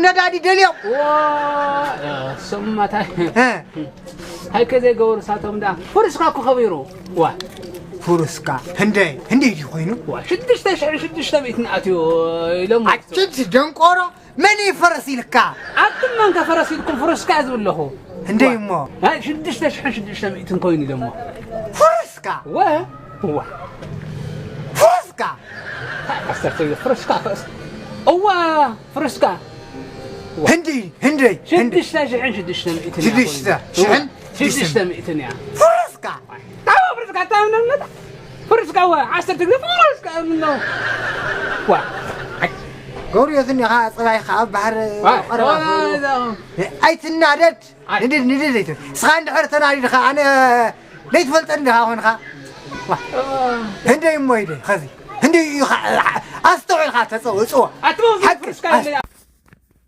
ነዳዲ ደልዮም። ዋ፣ እሶም ማታይ። እ፣ ሃይከ ዘይገበሩ ሳቶም ደኣ። ፍርስካ እኮ ከቢሩ። ዋ። ፍርስካ። ህንደይ፣ ህንደይ ድዩ ኮይኑ? ዋ፣ ሽዱሽተ ሽሕን ሽዱሽተ ሚእትን ኣትዩ ኢሎም። ኣችድ ደንቆሮ፣ መን እዩ ፈረስ ኢልካ? ኣቱም መንከ ፈረስ ኢልኩም ፍርስካ ዝብለኹ። ህንደይ እሞ። ኣይ፣ ሽዱሽተ ሽሕን ሽዱሽተ ሚእትን ኮይኑ ኢሎሞ። ፍርስካ። ወ፣ ዋ። ፍርስካ። ዓሰርተ ፍርስካ፣ ፍርስ-፣ እዋ፣ ፍርስካ። ህንዲ፣ ህንደይ፣ ህንዲ። ሽዱሽተ ሽሕን ሽዱሽተ ሚእትን እያ። ሽዱሽተ ሽሕን ሽዱሽተ ሚእትን እያ። ፍርስካ። ታው ፍርስካ፣ ታው ነምነታ። ፍርስካ፣ ወ፣ ዓሰርተ ግዜ ፍርስካ፣ ምነው። ዋ። ገብርዮ ዝኒኻ፣ ጽባይ ኸዓ ኣብ ባሕሪ ዋ፣ ቀረባ ዋ፣ ዋ። ኣይትናደድ። ኣይ። ንድድ፣ ንድድ ኣይትብል። ንስኻ እንድሕር ተናዲድኻ፣ ኣነ ዘይትፈልጠኒ ዲኻ ኮንኻ? ዋ። ህንደይ እሞ ኢደ፣ ኸዚ። ህንደይ እዩ ኸ-፣ ኣስተውዒልካ ተጸው-፣ እጽዋ። ኣትበው፣ ሓቂ። ፍርስካ ኢለ